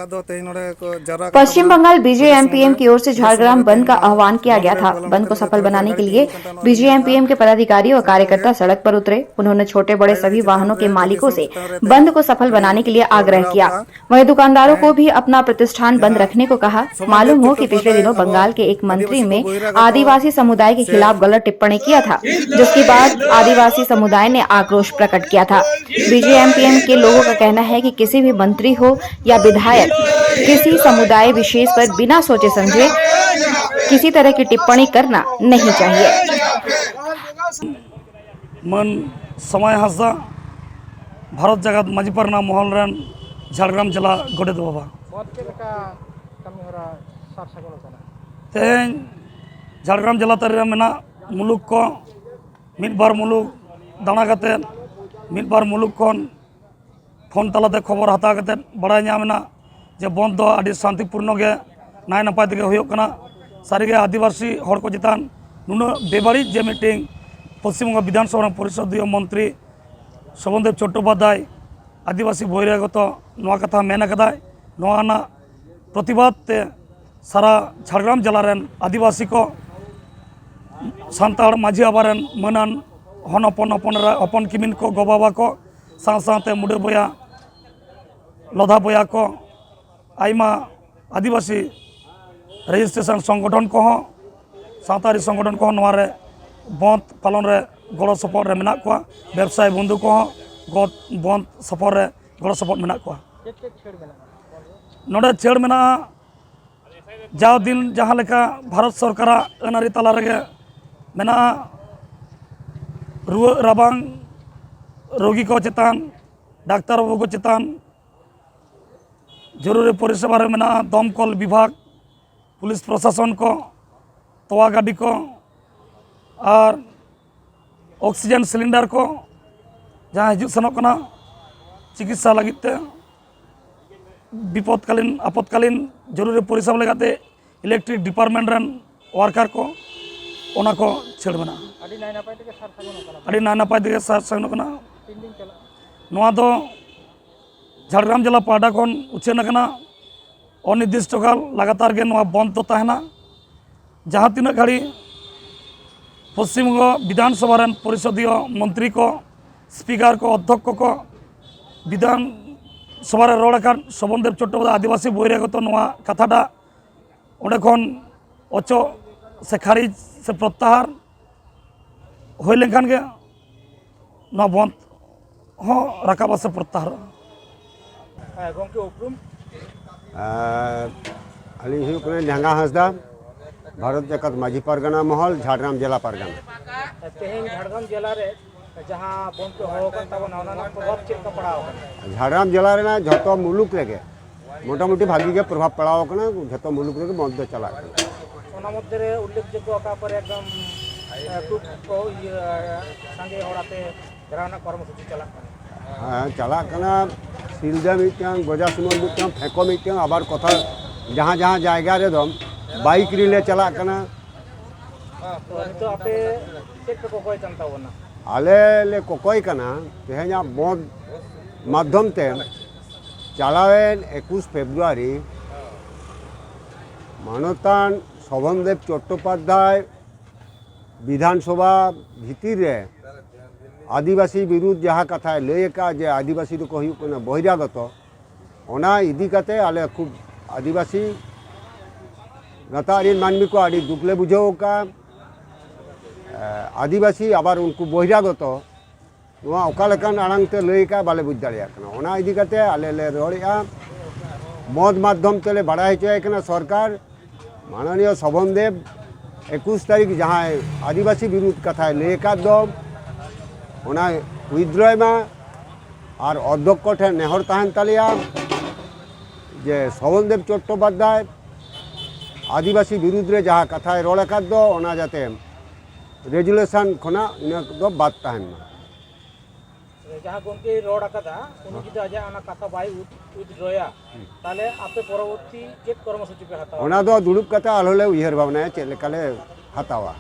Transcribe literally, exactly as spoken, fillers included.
ᱫᱚ ᱛᱮᱦᱮᱧ ᱱᱚᱰᱮ ᱠᱚ ᱡᱟᱣᱨᱟ ᱟᱠᱟᱱ ᱯᱚᱥᱪᱤᱢ ᱛᱟᱵᱚᱱᱟ᱾ ᱵᱚᱝᱜᱟᱞ ᱵᱤᱡᱮ ᱮᱢ ᱯᱤ ᱮᱢ ᱠᱤ ᱳᱨ ᱥᱮ ᱡᱷᱟᱲᱜᱨᱟᱢ ᱵᱚᱱᱫᱷ ᱠᱟ ᱟᱦᱣᱟᱱ ᱠᱤᱭᱟ ᱜᱟᱭᱟ ᱛᱷᱟ᱾ ᱵᱚᱱᱫᱷ ᱠᱚ ᱥᱟᱯᱷᱚᱞ ᱵᱟᱱᱟᱱᱮ ᱠᱮ ᱞᱤᱭᱮ ᱵᱤᱡᱮ ᱮᱢ ᱯᱤ ᱮᱢ ᱠᱮ ᱯᱚᱫᱟᱫᱷᱤᱠᱟᱨᱤ ᱳᱨ ᱠᱟᱨᱭᱚᱠᱚᱨᱛᱟ ᱥᱚᱲᱚᱠ ᱯᱚᱨ ᱩᱛᱨᱮ᱾ ᱩᱱᱦᱚᱸᱱᱮ ᱪᱷᱳᱴᱮ ᱵᱚᱲᱮ ᱥᱟᱵᱷᱤ ᱵᱟᱦᱚᱱᱳ ᱠᱮ ᱢᱟᱞᱤᱠᱳ ᱥᱮ ᱵᱚᱱᱫᱷ ᱠᱳ ᱥᱟᱯᱷᱚᱞ ᱵᱟᱱᱟᱱᱮ ᱠᱮ ᱞᱤᱭᱮ ᱟᱜᱨᱚᱦ ᱠᱤᱭᱟ᱾ ᱢᱚᱭ ᱫᱩᱠᱟᱱᱫᱟᱨᱳ ᱠᱳ ᱵᱷᱤ ᱟᱯᱱᱟ ᱯᱨᱚᱛᱤᱥᱴᱷᱟᱱ ᱵᱚᱱᱫᱷ ᱨᱟᱠᱷᱱᱮ ᱠᱳ ᱠᱟᱦᱟ᱾ ᱢᱟᱞᱩᱢ ᱦᱳ ᱠᱤ ᱯᱤᱪᱷᱞᱮ ᱫᱤᱱᱳ ᱵᱚᱝᱜᱟᱞ ᱠᱮ ᱮᱠ ᱢᱚᱱᱛᱨᱤ ᱢᱮ ᱟᱫᱤᱵᱟᱥᱤ ᱥᱚᱢᱩᱫᱟᱭ ᱠᱮ ᱠᱷᱤᱞᱟᱯ ᱜᱚᱞᱚᱛ ᱴᱤᱯᱯᱟᱱᱤ ᱠᱤᱭᱟ ᱛᱷᱟ, ᱡᱤᱥᱠᱮ ᱵᱟᱫ ᱟᱫᱤᱵᱟᱥᱤ ᱥᱚᱢᱩᱫᱟᱭ ᱱᱮ ᱟᱠᱨᱳᱥ ᱯᱨᱚᱠᱚᱴ ᱠᱤᱭᱟ ᱛᱷᱟ᱾ ᱵᱤᱡᱮ ᱮᱢ ᱯᱤ ᱮᱢ ᱠᱮ ᱞᱳᱜᱳ ᱠᱟ ᱠᱮᱦᱱᱟ ᱦᱮ ᱠᱤ ᱠᱤᱥᱤ ᱵᱷᱤ ᱢᱚᱱᱛᱨᱤ ᱦᱳ ᱭᱟ ᱵᱤᱫᱷᱟᱭᱚᱠ ᱠᱤᱥᱤ ᱥᱚᱢᱩᱫᱟᱭ ᱵᱤᱥᱮᱥ ᱯᱚᱨ ᱵᱤᱱᱟ ᱥᱳᱪᱮ ᱥᱚᱢᱡᱷᱮ ᱠᱤᱥᱤ ᱛᱚᱨᱦᱚ ᱠᱤ ᱴᱤᱯᱯᱟᱱᱤ ᱠᱟᱨᱱᱟ ᱱᱟᱦᱤ ᱪᱟᱦᱤᱭᱮ᱾ ᱢᱟᱹᱱ ᱥᱚᱢᱟᱭ ᱦᱟᱸᱥᱫᱟ, ᱵᱷᱟᱨᱚᱛ ᱡᱟᱠᱟᱛ ᱢᱟᱹᱡᱷᱤ ᱯᱟᱨᱜᱟᱱᱟ ᱢᱚᱦᱚᱞ ᱨᱮᱱ ᱡᱷᱟᱲᱜᱨᱟᱢ ᱡᱮᱞᱟ ᱜᱚᱰᱮᱛ ᱵᱟᱵᱟ᱾ ᱵᱚᱱᱫᱷ ᱪᱮᱫ ᱞᱮᱠᱟ ᱠᱟᱹᱢᱤ ᱦᱚᱨᱟ ᱥᱟᱨ ᱥᱟᱹᱜᱩᱱ ᱟᱠᱟᱱᱟ? ᱛᱮᱦᱮᱧ ᱡᱷᱟᱲᱜᱨᱟᱢ ᱡᱮᱞᱟ ᱛᱟᱹᱨᱤ ᱨᱮ ᱢᱮᱱᱟᱜ ᱢᱩᱞᱩᱠ ᱠᱚ ᱢᱤᱫ ᱵᱟᱨ ᱢᱩᱞᱩᱠ ᱫᱟᱬᱟ ᱠᱟᱛᱮᱫ, ᱢᱤᱫ ᱵᱟᱨ ᱢᱩᱞᱩᱠ ᱠᱷᱚᱱ ᱯᱷᱳᱱ ᱛᱟᱞᱟᱛᱮ ᱠᱷᱚᱵᱚᱨ ᱦᱟᱛᱟᱣ ᱠᱟᱛᱮᱫ ᱵᱟᱲᱟᱭ ᱧᱟᱢ ᱮᱱᱟ ᱡᱮ ᱵᱚᱱᱫᱷ ᱫᱚ ᱟᱹᱰᱤ ᱥᱟᱱᱛᱤᱯᱩᱨᱱᱚ ᱜᱮ, ᱱᱟᱭ ᱱᱟᱯᱟᱭ ᱛᱮᱜᱮ ᱦᱩᱭᱩᱜ ᱠᱟᱱᱟ᱾ ᱥᱟᱹᱨᱤᱜᱮ ᱟᱹᱫᱤᱵᱟᱹᱥᱤ ᱦᱚᱲ ᱠᱚ ᱪᱮᱛᱟᱱ ᱱᱩᱱᱟᱹᱜ ᱵᱮᱵᱟᱹᱲᱤᱡ ᱡᱮ ᱢᱤᱫᱴᱮᱱ ᱯᱚᱥᱪᱤᱢ ᱵᱚᱝᱜᱚ ᱵᱤᱫᱷᱟᱱ ᱥᱚᱵᱷᱟ ᱨᱮᱱ ᱯᱚᱨᱤᱥᱚᱫᱤᱭᱚ ᱢᱚᱱᱛᱨᱤ ᱥᱳᱵᱷᱚᱱᱫᱮᱵ ᱪᱚᱴᱴᱳᱯᱟᱫᱽᱫᱷᱟᱭ ᱟᱹᱫᱤᱵᱟᱹᱥᱤ ᱵᱚᱦᱤᱨᱟᱜᱚᱛᱚ ᱱᱚᱣᱟ ᱠᱟᱛᱷᱟ ᱢᱮᱱ ᱟᱠᱟᱫᱟᱭ᱾ ᱱᱚᱣᱟ ᱨᱮᱱᱟᱜ ᱯᱨᱚᱛᱤᱵᱟᱫ ᱛᱮ ᱥᱟᱨᱟ ᱡᱷᱟᱲᱜᱨᱟᱢ ᱡᱮᱞᱟ ᱨᱮᱱ ᱟᱹᱫᱤᱵᱟᱹᱥᱤ ᱠᱚ ᱥᱟᱱᱛᱟᱲ ᱢᱟᱹᱡᱷᱤ ᱵᱟᱵᱟ ᱨᱮᱱ ᱢᱟᱹᱱᱟᱱ ᱦᱚᱱ ᱦᱚᱯᱚᱱ, ᱦᱚᱯᱚᱱ ᱮᱨᱟ, ᱦᱚᱯᱚᱱ ᱠᱤᱢᱤᱱ ᱠᱚ, ᱜᱚ ᱵᱟᱵᱟ ᱠᱚ, ᱥᱟᱶ ᱥᱟᱶᱛᱮ ᱢᱩᱰᱟᱹ ᱵᱚᱭᱦᱟ, ᱞᱚᱫᱷᱟ ᱵᱚᱭᱦᱟ ᱠᱚ, ᱟᱭᱢᱟ ᱟᱹᱫᱤᱵᱟᱹᱥᱤ ᱨᱮᱡᱤᱥᱴᱨᱮᱥᱚᱱ ᱥᱚᱝᱜᱚᱴᱷᱚᱱ ᱠᱚᱦᱚᱸ, ᱥᱟᱶᱛᱟᱨᱤ ᱥᱚᱝᱜᱚᱴᱷᱚᱱ ᱠᱚᱦᱚᱸ ᱱᱚᱣᱟ ᱨᱮ ᱵᱚᱸᱫᱽ ᱯᱟᱞᱚᱱ ᱨᱮ ᱜᱚᱲᱚ ᱥᱚᱯᱚᱦᱚᱫ ᱨᱮ ᱢᱮᱱᱟᱜ ᱠᱚᱣᱟ᱾ ᱵᱮᱵᱽᱥᱟᱭᱤ ᱵᱚᱱᱫᱷᱩ ᱠᱚᱦᱚᱸ ᱜᱚ-, ᱵᱚᱸᱫᱽ ᱥᱚᱯᱚᱦᱚᱫ ᱨᱮ ᱜᱚᱲᱚ ᱥᱚᱯᱚᱦᱚᱫ ᱢᱮᱱᱟᱜ ᱠᱚᱣᱟ᱾ ᱪᱮᱫ ᱪᱮᱫ ᱪᱷᱟᱹᱲ ᱢᱮᱱᱟᱜᱼᱟ? ᱱᱚᱰᱮ ᱪᱷᱟᱹᱲ ᱢᱮᱱᱟᱜᱼᱟ, ᱡᱟᱣ ᱫᱤᱱ ᱡᱟᱦᱟᱸ ᱞᱮᱠᱟ ᱵᱷᱟᱨᱚᱛ ᱥᱚᱨᱠᱟᱨᱟᱜ ᱟᱹᱱ ᱟᱹᱨᱤ ᱛᱟᱞᱟ ᱨᱮᱜᱮ ᱢᱮᱱᱟᱜᱼᱟ, ᱨᱩᱣᱟᱹᱜ ᱨᱟᱵᱟᱝ ᱨᱳᱜᱤ ᱠᱚ ᱪᱮᱛᱟᱱ, ᱰᱟᱠᱛᱟᱨ ᱵᱟᱹᱵᱩ ᱠᱚ ᱪᱮᱛᱟᱱ, ᱡᱚᱨᱩᱨᱤ ᱯᱚᱨᱤᱥᱮᱵᱟ ᱨᱮ ᱢᱮᱱᱟᱜᱼᱟ ᱫᱚᱢᱠᱚᱞ ᱵᱤᱵᱷᱟᱜᱽ, ᱯᱩᱞᱤᱥ ᱯᱨᱚᱥᱟᱥᱚᱱ ᱠᱚ, ᱛᱚᱣᱟ ᱜᱟᱹᱰᱤ ᱠᱚ ᱟᱨ ᱚᱠᱥᱤᱡᱮᱱ ᱥᱤᱞᱤᱱᱰᱟᱨ ᱠᱚ, ᱡᱟᱦᱟᱸ ᱦᱤᱡᱩᱜ ᱥᱮᱱᱚᱜ ᱠᱟᱱᱟ ᱪᱤᱠᱤᱛᱥᱟ ᱞᱟᱹᱜᱤᱫ ᱛᱮ, ᱵᱤᱯᱚᱫᱽᱠᱟᱞᱤᱱ, ᱟᱯᱚᱛᱠᱟᱞᱤᱱ ᱡᱚᱨᱩᱨᱤ ᱯᱚᱨᱤᱥᱮᱵᱟ ᱞᱮᱠᱟᱛᱮ ᱤᱞᱮᱠᱴᱨᱤᱠ ᱰᱤᱯᱟᱨᱴᱢᱮᱱᱴ ᱨᱮᱱ ᱣᱟᱨᱠᱟᱨ ᱠᱚ, ᱚᱱᱟ ᱠᱚ ᱪᱷᱟᱹᱲ ᱢᱮᱱᱟᱜᱼᱟ᱾ ᱟᱹᱰᱤ ᱱᱟᱭ ᱱᱟᱯᱟᱭ ᱛᱮᱜᱮ ᱥᱟᱨ ᱥᱟᱹᱜᱩᱱ ᱟᱠᱟᱱᱟ᱾ ᱟᱹᱰᱤ ᱱᱟᱭ ᱱᱟᱯᱟᱭ ᱛᱮᱜᱮ ᱥᱟᱨ ᱥᱟᱹᱜᱩᱱ ᱟᱠᱟᱱᱟ᱾ ᱛᱤᱱ ᱫᱤᱱ ᱪᱟᱞᱟᱜᱼᱟ? ᱱᱚᱣᱟ ᱫᱚ ᱡᱷᱟᱲᱜᱨᱟᱢ ᱡᱮᱞᱟ ᱯᱟᱦᱴᱟ ᱠᱷᱚᱱ ᱩᱪᱷᱟᱹᱱ ᱟᱠᱟᱱᱟ᱾ ᱚᱱᱤᱨᱫᱤᱥᱴᱚ ᱠᱟᱞ ᱞᱟᱜᱟᱛᱟᱨ ᱜᱮ ᱱᱚᱣᱟ ᱵᱚᱱᱫ ᱫᱚ ᱛᱟᱦᱮᱱᱟ᱾ ᱡᱟᱦᱟᱸ ᱛᱤᱱᱟᱹᱜ ᱜᱷᱟᱹᱲᱤᱡ ᱯᱚᱥᱪᱤᱢ ᱵᱚᱝᱜᱚ ᱵᱤᱫᱷᱟᱱ ᱥᱚᱵᱷᱟ ᱨᱮᱱ ᱯᱚᱨᱤᱥᱚᱫᱤᱭᱚ ᱢᱚᱱᱛᱨᱤ ᱠᱚ, ᱥᱯᱤᱠᱟᱨ ᱠᱚ, ᱚᱫᱽᱫᱷᱚᱠᱠᱷᱚ ᱠᱚ ᱵᱤᱫᱷᱟᱱ ᱥᱚᱵᱷᱟ ᱨᱮ ᱨᱚᱲ ᱟᱠᱟᱱ ᱥᱚᱵᱚᱱᱫᱮᱵ ᱪᱚᱴᱴᱳᱯᱟᱫᱷᱭᱟᱭ ᱟᱹᱫᱤᱵᱟᱹᱥᱤ ᱵᱚᱦᱤᱨᱟᱜᱚᱛᱚ ᱱᱚᱣᱟ ᱠᱟᱛᱷᱟᱴᱟᱜ ᱚᱸᱰᱮ ᱠᱷᱚᱱ ᱚᱪᱚᱜ ᱥᱮ ᱠᱷᱟᱨᱤᱡ ᱥᱮ ᱯᱨᱚᱛᱛᱟᱦᱟᱨ ᱦᱩᱭ ᱞᱮᱱᱠᱷᱟᱱ ᱜᱮ ᱱᱚᱣᱟ ᱵᱚᱱᱫ ᱦᱚᱸ ᱨᱟᱠᱟᱵᱼᱟ ᱥᱮ ᱯᱨᱚᱛᱛᱟᱦᱟᱨᱚᱜᱼᱟ᱾ ᱦᱮᱸ ᱜᱚᱢᱠᱮ, ᱩᱯᱨᱩᱢ? ᱟᱨ ᱟᱹᱞᱤᱧ ᱦᱩᱭᱩᱜ ᱠᱟᱱᱟ ᱡᱟᱸᱜᱟ ᱦᱟᱸᱥᱫᱟ, ᱵᱷᱟᱨᱚᱛ ᱡᱟᱠᱟᱛ ᱢᱟᱹᱡᱷᱤ ᱯᱟᱨᱜᱟᱱᱟ ᱢᱚᱦᱚᱞ, ᱡᱷᱟᱲᱜᱨᱟᱢ ᱡᱮᱞᱟ ᱯᱟᱨᱜᱟᱱᱟ᱾ ᱛᱮᱦᱮᱧ ᱡᱷᱟᱲᱜᱨᱟᱢ ᱡᱮᱞᱟ ᱨᱮ ᱡᱟᱦᱟᱸ ᱵᱚᱱᱫ ᱯᱮ ᱦᱚᱦᱚ ᱟᱠᱟᱫ ᱛᱟᱵᱚᱱᱟ, ᱚᱱᱟ ᱨᱮᱱᱟᱜ ᱯᱨᱚᱵᱷᱟᱵᱽ ᱪᱮᱫ ᱞᱮᱠᱟ ᱯᱟᱲᱟᱣ ᱟᱠᱟᱱᱟ? ᱡᱷᱟᱲᱜᱨᱟᱢ ᱡᱮᱞᱟ ᱨᱮᱱᱟᱜ ᱡᱷᱚᱛᱚ ᱢᱩᱞᱩᱠ ᱨᱮᱜᱮ ᱢᱚᱴᱟᱢᱩᱴᱤ ᱵᱷᱟᱹᱜᱤ ᱜᱮ ᱯᱨᱚᱵᱷᱟᱵᱽ ᱯᱟᱲᱟᱣ ᱟᱠᱟᱱᱟ, ᱡᱷᱚᱛᱚ ᱢᱩᱞᱩᱠ ᱨᱮᱜᱮ ᱵᱚᱱᱫ ᱫᱚ ᱪᱟᱞᱟᱜ ᱠᱟᱱᱟ᱾ ᱚᱱᱟ ᱢᱚᱫᱽᱫᱷᱮ ᱨᱮ ᱩᱞᱞᱮᱠᱷᱡᱳᱜᱽᱜᱚ ᱚᱠᱟ ᱠᱚᱨᱮ ᱮᱠᱫᱚᱢ ᱮ, ᱠᱷᱩᱵ ᱠᱚ ᱤᱭᱟᱹ ᱥᱟᱸᱜᱮ ᱦᱚᱲ ᱟᱛᱮ ᱜᱷᱮᱨᱟᱣ ᱨᱮᱱᱟᱜ ᱠᱚᱨᱢᱚᱥᱩᱪᱤ ᱪᱟᱞᱟᱜ ᱠᱟᱱᱟ? ᱦᱮᱸ, ᱪᱟᱞᱟᱜ ᱠᱟᱱᱟ᱾ ᱥᱤᱞᱫᱟᱹ ᱢᱤᱫᱴᱟᱝ, ᱜᱚᱡᱟᱥᱤᱢᱚᱞ ᱢᱤᱫᱴᱟᱝ, ᱯᱷᱮᱸᱠᱚ ᱢᱤᱫᱴᱟᱝ, ᱟᱵᱟᱨ ᱠᱚᱛᱷᱟ ᱡᱟᱦᱟᱸ ᱡᱟᱦᱟᱸ ᱡᱟᱭᱜᱟ ᱨᱮᱫᱚ ᱵᱟᱭᱤᱠ ᱨᱮᱞᱮ ᱪᱟᱞᱟᱜ ᱠᱟᱱᱟ᱾ ᱛᱚ ᱱᱤᱛᱚᱜ ᱟᱯᱮ ᱪᱮᱫ ᱯᱮ ᱠᱚᱠᱚᱭ ᱠᱟᱱ ᱛᱟᱵᱚᱱᱟ? ᱟᱞᱮ ᱞᱮ ᱠᱚᱠᱚᱭ ᱠᱟᱱᱟ ᱛᱮᱦᱮᱧᱟᱜ ᱵᱚᱸᱫᱽ ᱢᱟᱫᱽᱫᱷᱚᱢ ᱛᱮ ᱪᱟᱞᱟᱣᱮᱱ ᱮᱠᱩᱥ ᱯᱷᱮᱵᱽᱨᱩᱣᱟᱨᱤ ᱢᱟᱱᱚᱛᱟᱱ ᱥᱚᱵᱚᱱᱫᱮᱵ ᱪᱚᱴᱴᱳᱯᱟᱫᱽᱫᱷᱟᱭ ᱵᱤᱫᱷᱟᱱ ᱥᱚᱵᱷᱟ ᱵᱷᱤᱛᱤᱨ ᱨᱮ ᱟᱹᱫᱤᱵᱟᱹᱥᱤ ᱵᱤᱨᱩᱫᱷ ᱡᱟᱦᱟᱸ ᱠᱟᱛᱷᱟᱭ ᱞᱟᱹᱭ ᱟᱠᱟᱫ ᱡᱮ ᱟᱹᱫᱤᱵᱟᱹᱥᱤ ᱫᱚᱠᱚ ᱦᱩᱭᱩᱜ ᱠᱟᱱᱟ ᱵᱚᱦᱤᱨᱟᱜᱚᱛᱚ, ᱚᱱᱟ ᱤᱫᱤ ᱠᱟᱛᱮ ᱟᱞᱮ ᱠᱷᱩᱵ ᱟᱹᱫᱤᱵᱟᱹᱥᱤ ᱜᱟᱛᱟᱠ ᱨᱮᱱ ᱢᱟᱹᱱᱢᱤ ᱠᱚ ᱟᱹᱰᱤ ᱫᱩᱠ ᱞᱮ ᱵᱩᱡᱷᱟᱹᱣ ᱟᱠᱟᱫᱼᱟ᱾ ᱟᱹᱫᱤᱵᱟᱹᱥᱤ ᱟᱵᱟᱨ ᱩᱱᱠᱩ ᱵᱚᱦᱤᱨᱟᱜᱚᱛᱚ ᱱᱚᱣᱟ ᱚᱠᱟ ᱞᱮᱠᱟᱱ ᱟᱲᱟᱝ ᱛᱮ ᱞᱟᱹᱭ ᱟᱠᱟᱫ ᱵᱟᱞᱮ ᱵᱩᱡᱽ ᱫᱟᱲᱮᱭᱟᱜ ᱠᱟᱱᱟ᱾ ᱚᱱᱟ ᱤᱫᱤ ᱠᱟᱛᱮ ᱟᱞᱮ ᱞᱮ ᱨᱚᱲᱮᱫᱼᱟ, ᱢᱚᱸᱫᱽ ᱢᱟᱫᱽᱫᱷᱚᱢ ᱛᱮᱞᱮ ᱵᱟᱲᱟᱭ ᱦᱚᱪᱚᱭᱮ ᱠᱟᱱᱟ ᱥᱚᱨᱠᱟᱨ, ᱢᱟᱱᱚᱱᱤᱭᱚ ᱥᱚᱵᱚᱱ ᱫᱮᱵᱽ ᱮᱠᱩᱥ ᱛᱟᱹᱨᱤᱠᱷ ᱡᱟᱦᱟᱸᱭ ᱟᱹᱫᱤᱵᱟᱹᱥᱤ ᱵᱤᱨᱩᱫᱷ ᱠᱟᱛᱷᱟᱭ ᱞᱟᱹᱭ ᱟᱠᱟᱫ ᱫᱚ ᱚᱱᱟ ᱩᱭᱤᱫᱽᱰᱨᱚᱭ ᱢᱟ᱾ ᱟᱨ ᱚᱫᱽᱫᱷᱚᱠᱠᱷᱚ ᱴᱷᱮᱱ ᱱᱮᱦᱚᱨ ᱛᱟᱦᱮᱱ ᱛᱟᱞᱮᱭᱟ ᱡᱮ ᱥᱚᱵᱚᱱ ᱫᱮᱵᱽ ᱪᱚᱴᱴᱳᱯᱟᱫᱽᱫᱷᱟᱭ ᱟᱹᱫᱤᱵᱟᱹᱥᱤ ᱵᱤᱨᱩᱫᱷ ᱨᱮ ᱡᱟᱦᱟᱸ ᱠᱟᱛᱷᱟᱭ ᱨᱚᱲ ᱟᱠᱟᱫ ᱫᱚ ᱚᱱᱟ ᱡᱟᱛᱮ ᱨᱮᱡᱩᱞᱮᱥᱚᱱ ᱠᱷᱚᱱᱟᱜ ᱤᱱᱟᱹ ᱫᱚ ᱵᱟᱫ ᱛᱟᱦᱮᱱ ᱢᱟ᱾ ᱡᱟᱦᱟᱸ ᱜᱚᱢᱠᱮᱭ ᱨᱚᱲ ᱟᱠᱟᱫᱟ, ᱩᱱᱤ ᱡᱩᱫᱤ ᱟᱡᱟᱜ ᱚᱱᱟ ᱠᱟᱛᱷᱟ ᱵᱟᱭ ᱩᱫ- ᱩᱫᱽᱰᱨᱚᱭᱟ, ᱛᱟᱦᱚᱞᱮ ᱟᱯᱮ ᱯᱚᱨᱚᱵᱚᱨᱛᱤ ᱪᱮᱫ ᱠᱚᱨᱢᱚᱥᱩᱪᱤ ᱯᱮ ᱦᱟᱛᱟᱣᱟ? ᱚᱱᱟ ᱫᱚ ᱫᱩᱲᱩᱵ ᱠᱟᱛᱮ ᱟᱞᱚ ᱞᱮ ᱩᱭᱦᱟᱹᱨ ᱵᱷᱟᱵᱽᱱᱟᱭᱟ ᱪᱮᱫ ᱞᱮᱠᱟ ᱞᱮ ᱦᱟᱛᱟᱣᱟ᱾